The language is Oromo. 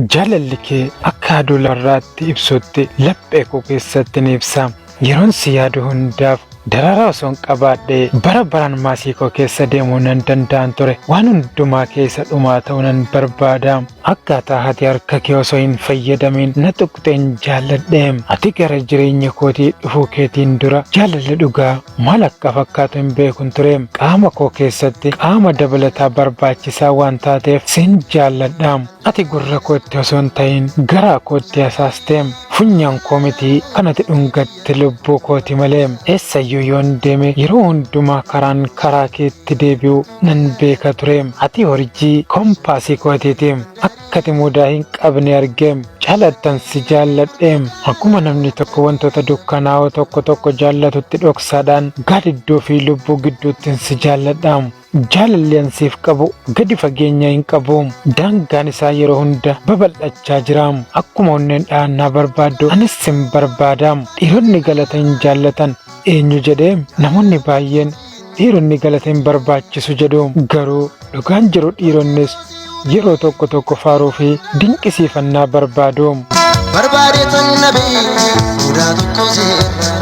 Jaalalli kee akka aduu lafarraatti ibsutti laphee koo keessatti ni ibsa. Yeroon si yaadu hundaaf daraaraa osoon qabaadhee bara baraan maasii koo keessa deemuu nan danda'an ture. Waan hundumaa keessa dhumaa ta'uu nan barbaada. Akkaataa ati harka kee osoo hin fayyadamiin na tuqxeen jaalladhe. Ati gara jireenya kootii dhufuu keetiin dura jaalalli dhugaa maal akka fakkaatu hin beekun ture. Qaama koo keessatti qaama dabalataa barbaachisaa waan taateef sin jaalladha. Ati gurra kootti osoo hin ta'in garaa kootti hasaaste. Funyaan koo miti kan ati dhungatte lubbuu kooti malee. Eessayyuu yoon deeme yeroo hundumaa karaan karaa keetti deebi'u nan beeka ture. Ati urjii koompaasii kootiiti. Akka ati mudaa hin qabne arge. Caalattan si jaalladhe. Akkuma namni tokko wantoota dukkanaa'oo tokko tokko jaallatutti dhoksaadhaan gaadidduu fi lubbuu gidduuttin si jaalladha. Jaalalli an siif qabu gadi fageenya hin qabu. Daangaan isaa yeroo hunda babal'achaa jira. Akkuma onneen dhahannaa barbaaddu anis sin barbaada. Dhiironni galata hin jaallatan eenyu jedhee? Namoonni baay'een dhiironni galata hin barbaachisu jedhu. Garuu dhugaan jiru dhiironnis yeroo tokko tokko faaruu fi dinqisiifannaa barbaadu. Barbaadee tan nabee mudaa tokko seerraa.